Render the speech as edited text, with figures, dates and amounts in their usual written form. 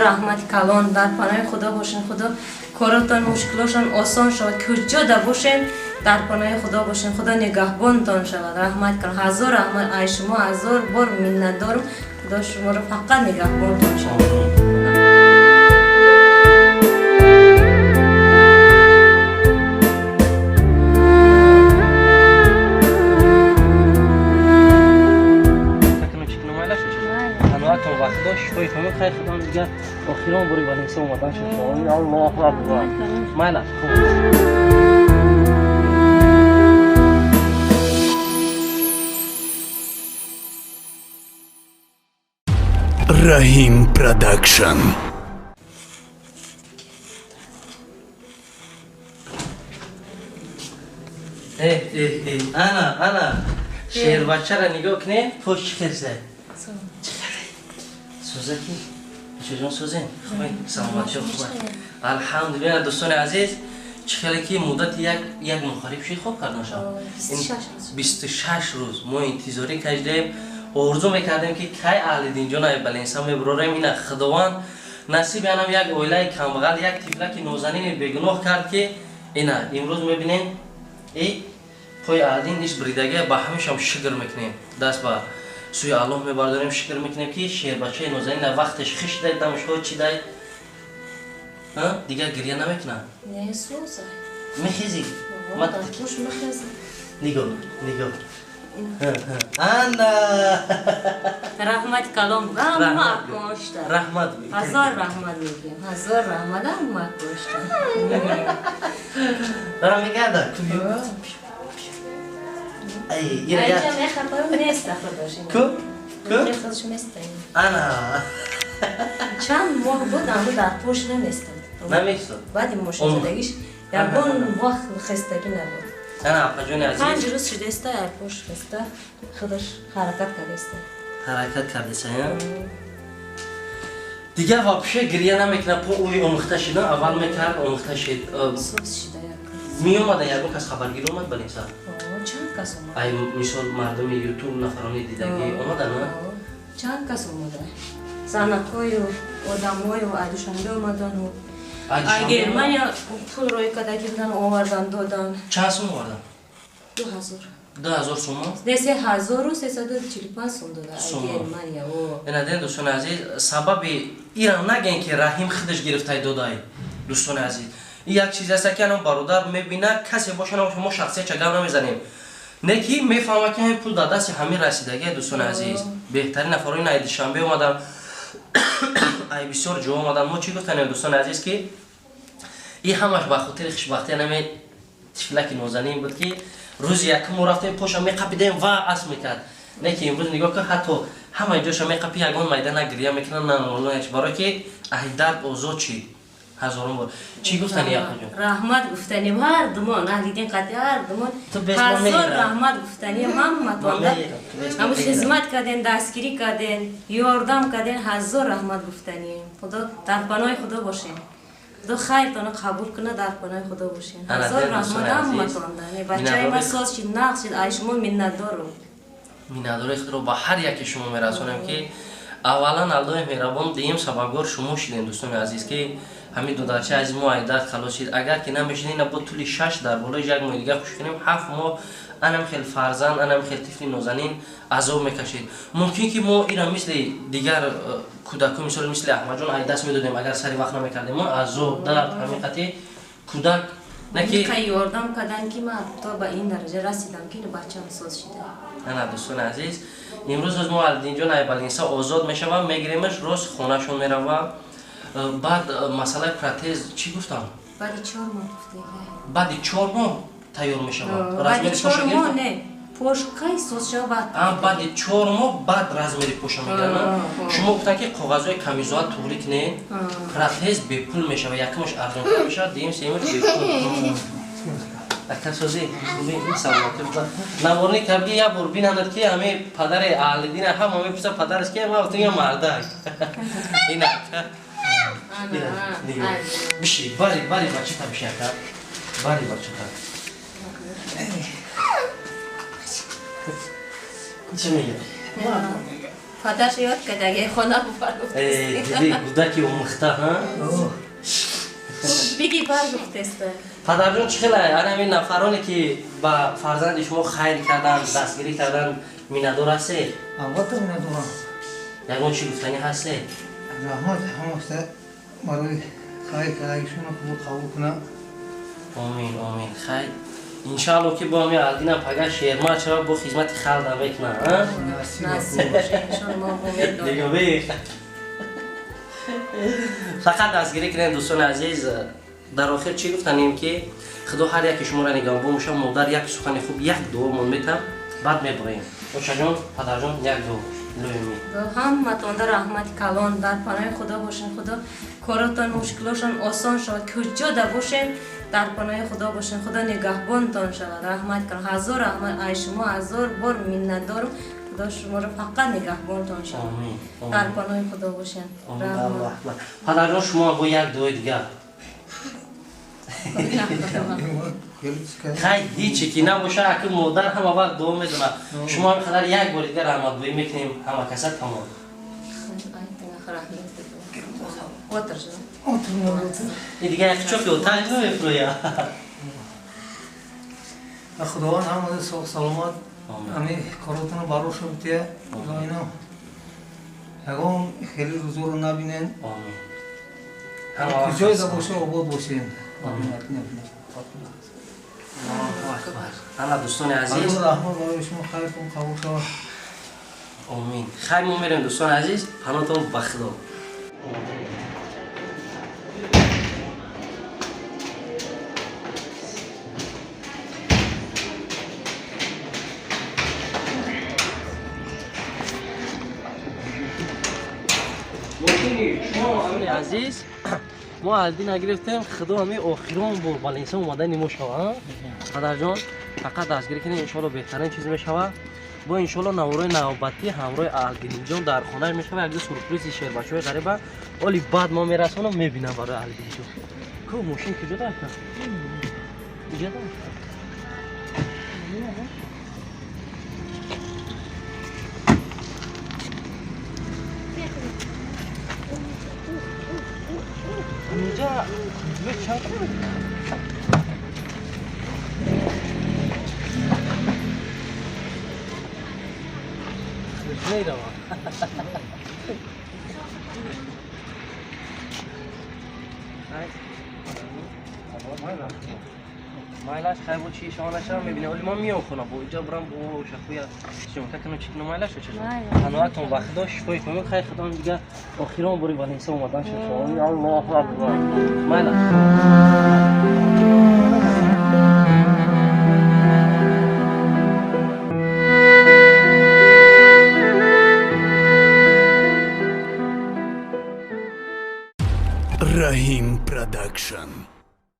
Раҳмати калон, дар паноҳи Худо бошен. Худо коротон, мушкилошон осон шавад. Куҷода бошен, дар паноҳи Худо бошен, Худо нигаҳбонтон шавад. Раҳмат калон, ҳазор раҳмат. Ай шумо ҳазор бор миннатдорам. Худо шуморо фақат нигаҳбонтон шавад. Вақтдо шифои комил, хайр, худо дигар охирон бори Валенсия омадан шуд. Аллоҳу акбар, майла. Раҳим Продакшн. Ана, ана, шербачара нигоҳ кунед, пош чӣ хел сӯзаки. Чӯҷон, сӯзен? Хуб, саломатшо, хуб, алҳамдулилла. Дӯстони азиз, чӣ хеле ки муддати як моҳ қариб шид, хоб кардан шав, 26 рӯз мо интизорӣ кашидем, орзу мекардем, ки кай Аҳлиддинҷон ай Баленса мебурорем. Ина Худованд насиби анам як оилаи камбағал, як тифлаки нозанини бегуноҳ кард, ки ина имрӯз мебинем, и пои Аҳлиддин иш бридагия. Ба ҳамешам шукр мекунем, даст ба сӯи Аллоҳ мебардорем, шукр мекунем, ки шербачаи нозанин вақтеш хишдай, дамашҳо чидай, дигар гиря намекунад. Мехезӣ? Нигоҳ, нигоҳ, ана. Раҳмати калон, ҳама кошта. Раҳмат. Ҳазор раҳмат мегӯем, ҳазор раҳмат, ҳама кошта. Дорам мегардам. Айҷа мехапарам, неста худош. Ку? Ку? Худош места. Ана. Чанд моҳ буд, аммо дар пош наместад. Наместад. Баъди мошин задагиш ягон вақт хестагӣ набуд. Ана, апаҷони азиз. 5 рӯз шудаста, ай пош хеста, худаш ҳаракат кардаста. Ҳаракат кардаста, дигар вообще гиря намекунад. По ӯи омӯхта шидан аввал мекард, омӯхта шид. Соз шида. Меомада ягон кас, хабаргир омад Балинса? Чанд кас омад. Ай мисол, мардуми Ютуб, нафарони дидагӣ омада, на? Чанд кас омада, занакою, одамою ай Душанбе омадану ай Германия пул рӯй кардагӣ будан, овардан, додан. Чанд сум овардан? 2000. 2000 сумон? Не, 3345 сум дода ай Германия. Ина ден, дӯстони азиз, сабаби ирам нагӯен, ки Раҳим худаш гирифтай додай. Дӯстони азиз, як чиз аст, ки анам бародар мебина, касе боша, набоша, мо шахсият гап намезанем, не ки мефаҳма, ки ҳамин пул дар дасти ҳамин расидагия. Дӯстони азиз, беҳтарин нафаро ин ай Душанбе омадан, ай бисёр ҷо омадан. Мо чӣ гуфтанем, дӯстони азиз, ки ин ҳамаш ба хотири хушбахтӣ анаме тифлаки нозанин буд, ки рӯзи якум мо рафтем, поша меқапидем ва асп мекард. Не ки имрӯз нигоҳ кун, ҳатто ҳамаи ҷоша меқапи, ягон майда на гиря мекунад, на нолояч, барое ки аҳи дард озод шид. Ҳазорон бор чӣ гуфтани, яқинҷон? Раҳмат гуфтанем ҳардумон, Аҳлиддин қати ҳардумон ҳазор раҳмат гуфтанем ҳаматонда. Ҳамн хизмат карден, дастгирӣ карден, ёрдам карден, ҳазор раҳмат гуфтанем. Худо дар паноҳи Худо бошем, Худо хайртонро қабул кунад, дар паноҳи Худо бошем. Ҳазор раҳмат ҳаматонда. Бачаи ма соз шид, нағз шид, ай шумо миннатдорум. Миннатдории худро ба ҳар яке шумо мерасонем, ки аввалан Аллоҳи меҳрабон, дуюм сабабгор шумо шидем, дӯстони азиз, ки ҳамин додарчаи азиз мо айдард халос шид. Агар ки намешид, ина бо тӯли шаш дар болои як моҳи дигар хуш кунем, 7 моҳ анам хел фарзанд, анам хел тифли нозанин азоб мекашид. Мумкин ки мо ира мисли дигар кӯдако, мисол мисли Аҳмадҷон, ай даст медодем, агар сари вақт намекардем. Мо азоб, дард, ҳамиқати кӯдак. Наки ёрдам кардан, ки ман то ба ин дараҷа расидам, ки бачам соз шида. Ана, дӯстони азиз, имрӯз оз мо Алиддинҷон Айбалинса озод мешавам, мегиремаш, рост хонашон мерава. Баъд масъалаи протез чӣ гуфтам? Баъди 4 моҳ гуфтагӣ. Баъди 4 моҳ тайёр мешавад? Баъди 4 моҳ не. Пош кай соз шава баъд. Баъди 4 моҳ баъд размери поша мегиранд. Шумо гуфтанд ки коғазҳои камизоат туғрӣ кунед, протез бепул мешавад, якумаш арзонтар мешавад, дуюм сеюмаш бепул. Акасози саломатӣ наворни кабги як бор бинандад ки ҳами падари Аҳлиддин ҳама мепурсад падараш ки ман гуфтам я мардак. Ин ака. Биши, бари, бари бачата биши ака. Бари бачата. Чӣ мегӯяд? Падарш ёд кардаги хона бубар гуфтест. Диди гудаки омӯхта, ҳа? Биги бар гуфтест. Падарҷон, чӣ хеле ана ҳамин нафароне ки ба фарзанди шумо хайр карданд, дастгирӣ карданд, миннатдор ҳастед? Албатта миннатдорам. Ягон чӣ гуфтанӣ ҳастед? Раҳмат ҳамаста барои хайр кардагишонро Худо қабул кунад. Омин, омин. Хайр. Иншаалло ки бо ҳамин Аҳлиддинам пага шермард шава, бо хизмати халқ мекунад, а? Насиб боша, иншоалло мо умед дорем. Фақат дастгирӣ кунед дӯстони азиз. Дар охир чӣ гуфтанем ки Худо ҳар яке шуморо нигаҳбон боша. Модар як сухани хуб, як дуомон метам, баъд мебурем. Очаҷон, падарҷон, як дуо лӯми. Ҳаматонда раҳмати калон, дар паноҳи Худо бошен. Худо коротон, мушкилошон осон шавад. Куҷо да бошен, дар паноҳи Худо бошен. Худо нигаҳбонтон шавад. Раҳмат калон, ҳазор раҳмат. Ай шумо ҳазор бор миннатдорам. Худо шуморо фақат нигаҳбонтон шавад. Дар паноҳи Худо бошен. Раҳмат. Падарҷон, шумо бо як дуои дигар. Хай, ҳиче ки набоша, аки модар ҳама вақт дуо медонад. Шумо ҳамин қадар як бори дигар раҳматгӯӣ мекунем, ҳама каса тамом. Ин дига як чоки отаҷ намефурӯя. Худованд ҳамаи соғ саломат, ҳами коротонро бароша бития. Худо ино ягон хеле рӯзоро набинен. Куҷое да боша, обод бошем. Ана дӯстони азиз, раҳмат барои шумо, хайртон қабул шавад. Омин. Хайр, мо мерем дӯстони азиз, паноҳтон ба Худо. Азиз, мо Аҳлиддин гирифтем, Худо ҳамин охирон бор балинсон омадани мо шава. Падарҷон, фақат дастгирӣ кунед, иншоалло беҳтарин чиз мешава. Бо иншоалло наворои навбатӣ ҳамроҳи Аҳлиддинҷон дар хонааш мешава, як ду сюрпризи шербачаҳои ғариба. Оли баъд мо мерасонам, мебинам барои Аҳлиддинҷон. Ку мошин куҷо дака? Иҷа да? Инҷа чанд мерава? Майлаш, хай, бо чи шонаша мебинем. Оли ман миём хона, бо инҷа бурам, бо шахуя съёмка кунам, чи кунам, майлаш оча. Паноҳатон ба Худо, шифои комил. Хай, Худо дига охирон бори Валенсия омадан шуд. Аллоҳу акбар. Майлаш. Rahim Production.